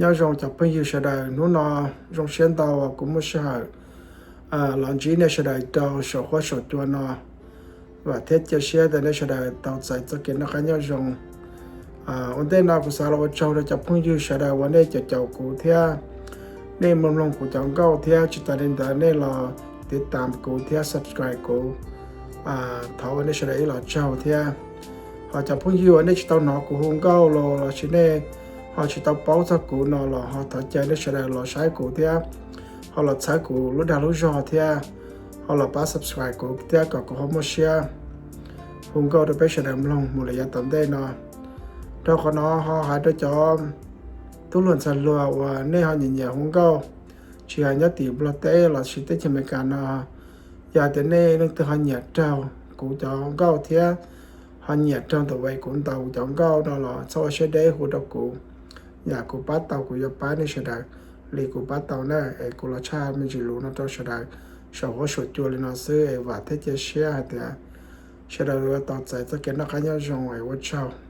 Nyob zoo cov phooj ywg sawv daws, hnub no zoo siab ntau uas kuv muaj sij hawm los ntsib nej sawv daws rau saum huab saum cua no. Vam thiab cia siab tias nej sawv daws tau txais txoj kev noj qab nyob zoo. Ua ntej no kuv xav los ua tsaug rau cov phooj ywg sawv daws uas nej caum caum kuv thiab nej mloog mloog kuv cov nkauj thiab tsis tas li ntawd nej los tiv tam kuv thiab subscribe kuv. Thov ua nej sawv daws ib los tsaug thiab. Ho cov phooj ywg uas nej tsis tau hnov kuv hu nkauj los los sis nej ho tsis tau paub txog kuv no los ho thov caw nej sawv daws los saib kuv thiab ho los txhawb kuv lub dag lub zog thiab ho los pab subscribe kuv thiab kom kuv ho muaj siab hu nkauj rau peb sawv daws mloog mus lawm yav tom ntej no. Rau qhov no ho hais rau cov tub hluas ntxhais hluas uas nej ho nyiam nyiam hu nkauj, tsis hais nyob tim Nplog teb los sis teb chaws Amelikas no, yog tias nej leej twg ho nyiam raug kuv cov nkauj thiab ho nyiam raug ntawm uas kuv ntaus kuv cov nkauj no los txhob ua siab deb hu rau kuv. Yam kuv pab tau kuv yuav pab nej sawv daws li kuv pab tau na. Es kuv los tshaj me ntsis lus no rau sawv daws saum huab saum cua li no xwb es vam thiab cia siab hais tias sawv daws yuav tau txais txoj kev noj qab nyob zoo es ua tsaug.